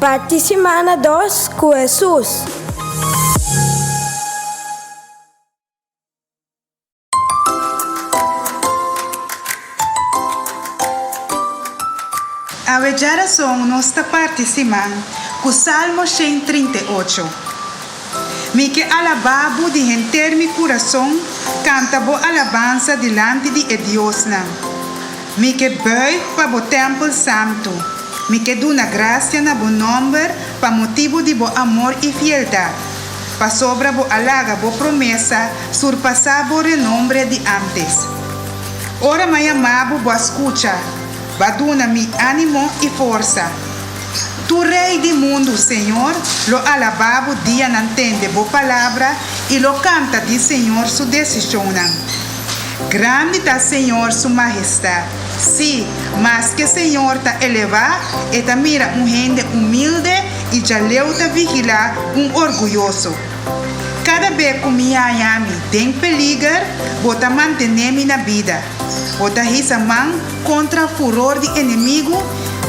Parti simana dos ku Hesus. Awe djarason nos ta parti siman ku Salmo 138. Mi ke alabá bo di henter mi kurason, kanta bo alabansa dilanti di e diosnan. Mi ke buig pa bo tèmpel santu, mi ke duna grasia na bo nòmber pa motibu di bo amor i fieldat, pasobra bo a laga bo promesa surpasá bo renombre di ántes. Ora m'a yamá bo, bo a skucha, bo a duna mi ánimo i forsa. Tur rei di mundu, Señor, lo alabá bo dia nan tende bo palabra i lo kanta di Señor su desishonnan. Grandi ta Señor su mahestat, sí, maske Señor ta elevá, e ta mira un hende humilde i djaleu ta vigilá un orguyoso. Kada be ku mi haña mi den peliger, bo ta mantené mi na bida. Bo ta hisa man kontra furor di enemigu,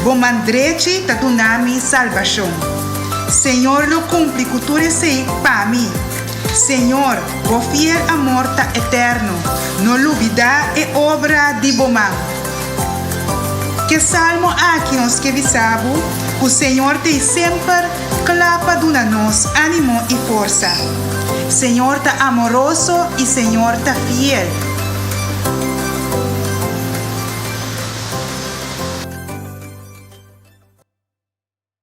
bo man drechi ta duna mi salbashon. Señor lo kumpli ku tur esei pa mi. Señor, bo fiel amor ta eterno, no lubidá e obra di bo man. Ke salmo aki nos ke bisa bo ku Señor t'ei semper kla pa duna nos ánimo i forsa. Señor ta amoroso i Señor ta fiel.